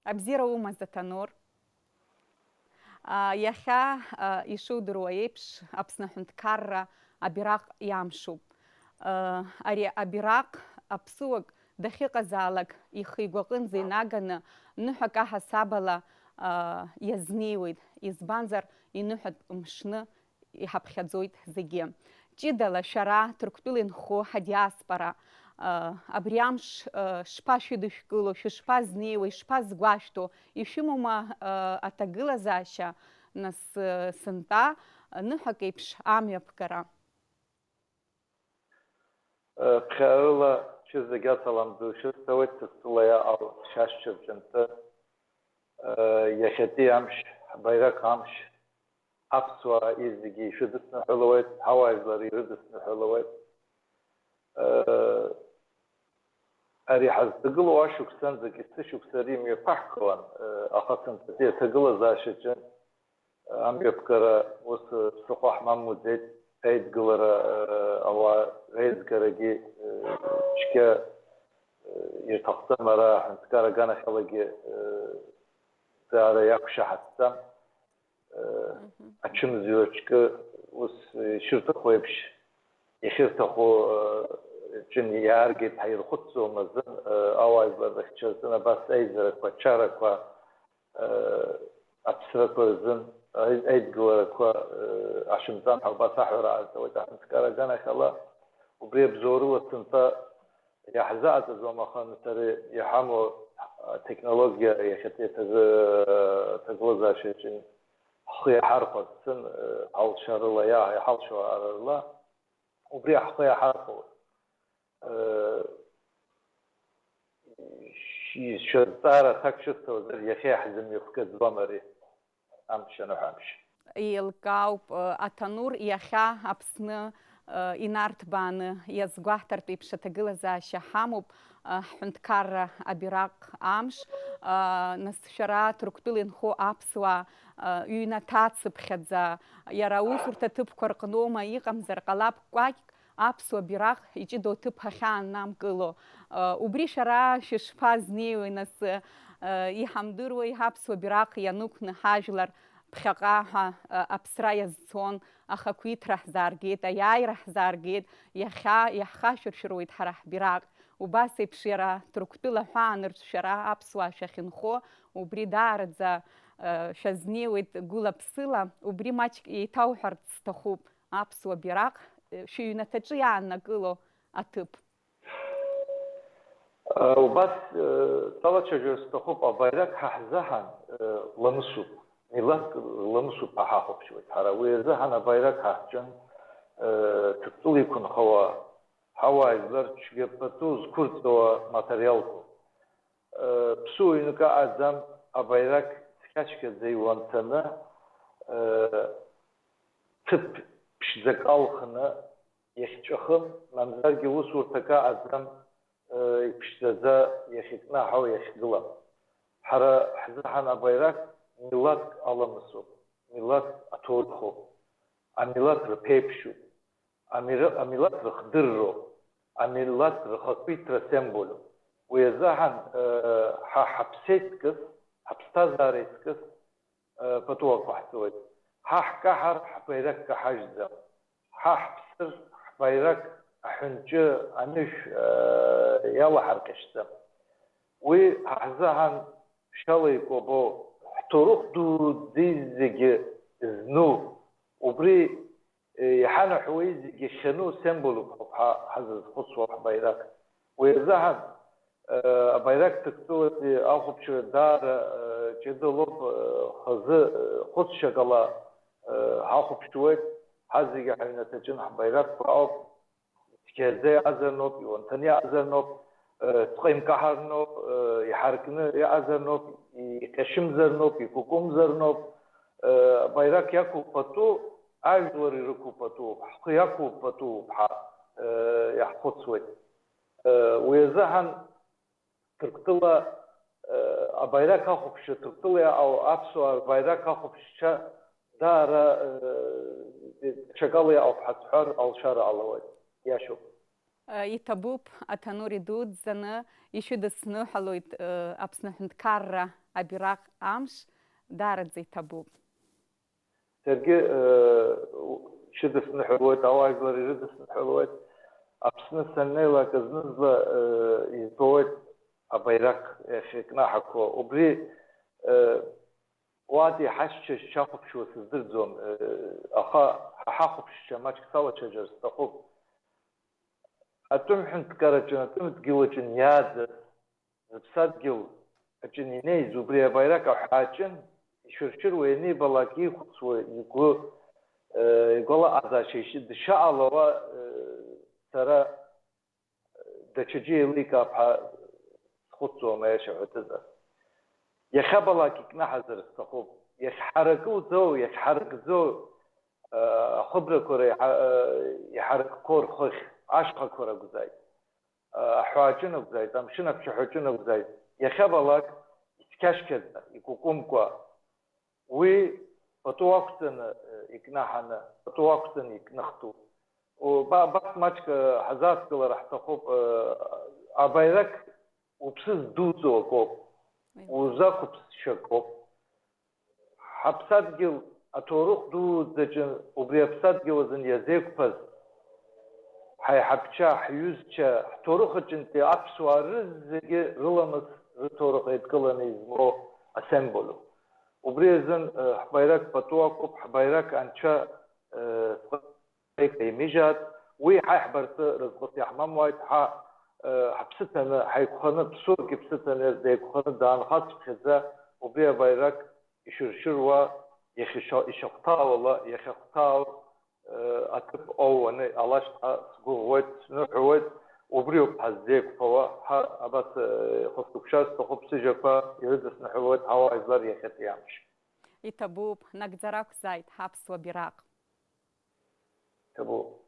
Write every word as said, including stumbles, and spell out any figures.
Абзиара умаз, Аҭанур. Иахьа, ишудыруа еиԥш, Аԥсны аҳәынҭқарра абираҟ иамшуп. Ари абираҟ аԥсуак дахьыҟазаалак ихы игәаҟынӡа инаганы ныҳәак аҳасабала иазнеиуеит, избанзар, иныҳәатә мшны иҳаԥхьаӡоит зегьы. Ҷыдала шәара Ҭырқәтәыла инхо ҳадиаспора, абри амш шԥашәыдышәкыло, шәышԥазнеиуеи, шәышԥазгәашәҭо, ишәымоума аҭагылазаашьа, нас, сынтәа ныҳәак еиԥш амҩаԥгара? Ԥхьаала шәызегь асалам ду шәысҭауеит, Ҭырқәтәыла иаҟал шәашьцәа рҿынтәы. Иахьатәи амш, ҳбаирак амш, аԥсуаа зегьы ишәыдысныҳәалауеит, ҳауаажәлар ирыдысныҳәалауеит. Ари ҳазҭагылоу ашықәсанӡагьы сышықәса римҩаԥаҳгауан, аха сынтәатәи аҭагылазаашьаҿы амҩаԥгара ус ԥсыхәа ҳмамуӡеит, аидгылара, ауаа реизгарагьы цәгьа ирҭахӡам, ара аҳәынҭқар аганахьалагьы даара иақәшаҳаҭӡам. Ачымазаҩ аҿкы ус ишырҭаху еиԥш, иахьырҭаху ҿын иааргеит, ҳаирхәыцӡом азын, ауаажәлар рыхьча азын абас аизарақәа, ачарақәа, аԥсрақәа рзын аидгыларақәа ашәымҵан ҳәа убас аҳәара ҟарҵауеит аҳәынҭқар аганахьала. Убри абзоурыла сынтәа иаҳзааӡаӡом, аха нас ари иҳамоу атехнологиа иахьатәи аҭагы-, аҭагылазаашьаҿы ҳхы иаҳархәарц азын, ҳалшарыла, иа-, иҳалшо аарла, убри ҳхы иаҳархәауеит. Шәызҵаара аҭак шәысҭозар, иахьа иаҳзымҩаԥгаӡом ари. Амш аныҳәа амш. Еилкаауп, Аҭанур, иахьа Аԥсны инарҭбааны иазгәаҳҭартә еиԥш аҭагылазаашьа ҳамоуп, ҳҳәынҭқарра абираҟ амш, нас шәара Ҭырқәтәыла инхо аԥсуаа, ҩнаҭа цыԥхьаӡа, иара аусурҭа ҭыԥқәа рҟноума, иҟамзар ҟалап, кәакьк аԥсуа бираҟ иҷыдоу аҭыԥ ахьааннамкыло. Убри шәара шәышԥазнеиуеи, нас, иҳамдыруеи, аԥсуа бираҟ ианықәны ҳажәлар ԥхьаҟа ҳәа аԥсра иазцон, ахақәиҭра ҳзааргеит, аиааира ҳзааргеит, иахьа иаҳхашәыршәыруеит ҳара ҳбираҟ. Убас еиԥш иара Ҭырқәтәыла ҳәаанырцә шәара аԥсуаа шәахьынхо, убри даараӡа шәазнеиуеит гәыла-ԥсыла, убри маҷк еиҭауҳәарц сҭахуп. Аԥсуа бираҟ, э, шәыҩнаҭаҿы иааннакыло аҭыԥ. Э, убас, э, салацәажәар сҭахуп, абаирак ҳа ҳзыҳәан, э, ламысуп, милаҭк ламысуп ҳәа ҳахәаԥшуеит ҳара. Уи азыҳәан абаирак ҳаҳҵәын, э, Ҭырқәтәыла иқәынхауа ҳауаажәлар цәгьа пату зқәырҵауа материалқәоуп. Э, ԥсуаҩнык аҟаӡам, абаирак цқьа-цқьаӡа иуанҭаны, э, ҭыԥ ԥшӡак алхны иахьҵәахым, мамзаргьы усурҭак аҟаӡам, э, иԥшӡаӡа иахьыкнаҳау иахьгылам. Ҳара ҳзыҳәан абаирак милаҭк аламысуп, милаҭ аҭоурыхуп, амилаҭ рԥеиԥшуп, амира-, амилаҭ рыхдырроуп, амилаҭ рхақәиҭра семболуп. Уи азыҳәан, э, ҳа ҳаԥсеиҵкыс, ҳаԥсҭазаареиҵкыс, э, пату ақәаҳҵоит. Ҳа ҳкаҳар, ҳбаирак каҳажьӡам. Ҳа ҳԥсыр, ҳбаирак аҳәынҷы анышә, э, иалаҳарҟьашьӡам. Уи ҳа ҳзыҳәан ԥшьала икәабо, ҳҭоурых ду зегьы зну, убри, э, иҳанаҳәуеи зегьы хьану семболуп ҳәа ҳа-, ҳазызхәыцуа ҳбаирак. Уи азыҳәан, э, абаирак Ҭырқәтәылатәи ахәаԥшра даара, э, ҷыдалоуп, э, хазы, э, хәыцшьак ала, э, ҳахәаԥшуеит, ҳазегьы ҳаҩнаҭаҿын ҳбаиракқәа ауп. Цқьаӡа иаазырноуп, иуанҭаны иаазырноуп, э, ҵҟа имкаҳарноуп, э, иҳаркны иаазырноуп, иҟьашьымзарноуп, икәыкәымзарноуп, э, абаирак иақәу пату, ажәлар ирықәу пату, ҳхы иақәу пату ҳәа, э, иаҳхәыцуеит. Э, уи азыҳәан Ҭырқәтәыла, э, абаирак ахәаԥшцәа, Ҭырқәтәыла иаау аԥсуаа рбаирак ахәаԥшцәа даара, э, ҽакала иаауп ҳәа сҳәар алшара ҟалауеит. Иашоуп. Иҭабуп, Аҭанури дуӡӡаны ишәыдысныҳәалоит, Аԥсны аҳәынҭқарра абираҟ амш, даараӡа иҭабуп. Саргьы шәыдысныҳәалоит, ауаажәлар ирыдысныҳәалоит. Аԥсны саннеилак, зны-зынла избауеит абаираҟ иахьыкнаҳақәо. Убри уаантәи ҳашьцәа шәахәаԥшуа сыздырӡом, аха ҳа ҳахәаԥшцәа маҷк салацәажәар сҭахуп. Атәым ҳәынҭқарраҿы, атәым дгьылаҿы иааӡаз, зыԥсадгьыл аҿы инеиз убри абаираҟ аҳәааҷын ишәыршәыруа ианибалак, ихәыцуа игәы, игәалаҟазаашьа ишьы-, дшаалауа, сара даҽаӡәы еиликаап ҳәа схәыцуам, аиаша ҳәатәызар. Иахьабалак икнаҳазар сҭахуп. Иахьҳаракуӡоу, иахьҳаракӡоу, ахыбрақәа реиҳа-, иҳаракқәоу рхыхь, ашьхақәа ракәзааит, аҳәааҷын акәзааит, амшын аԥшаҳәаҷын акәзааит, иахьабалак ицқьашьқьаӡа, икәыкәымкәа, уи пату ақәҵаны, э, икнаҳаны, пату ақәҵаны икныхтәуп. О, ба-, абас маҷк, э, ҳазааҭгылар ҳҭахуп, э, абаираҡ уԥсы здуҵо акоуп, узақәыԥсшьо акоуп. Ҳаԥсадгьыл аҭоурых дуӡӡаҿы убри аԥсадгьыл азын иазеиқәԥаз ҳаиҳабцәа, ҳҩызцәа, ҳҭоурых аҿынтәи аԥсуаа рызегьы рыламыс, рыҭоурых еидкыланы измоу асемболуп. Убри азын, э, ҳбаираҡ пату ақәуп, ҳбаираҡ анцәа, э, сҟы-, еимижьааит, уи ҳаиҳабыртә разҟыс иаҳмамуааит, ҳа, э, ҳаԥсы ҭаны, ҳаиқәханы, ԥсуак иԥсы ҭаны, деиқәханы даанхацыԥхьаӡа, убри абаираҟ ишәыршәыруа, иахьышьа-, ишахәҭаауала, иахьахәҭаау, э, аҭыԥ оуаны иҟалашт ҳәа сгәыӷуеит, сныҳәоуеит, убриоуп ҳаззеиқәԥауа, ҳа абас, э, ихәыцыԥшьар сҭахуп, сыжьақәа ирыдысныҳәалоит ҳауаажәлар иахьатәи амш. Иҭабуп, нагӡара ақәзааит ҳаԥсуа бираҟ. Иҭабуп.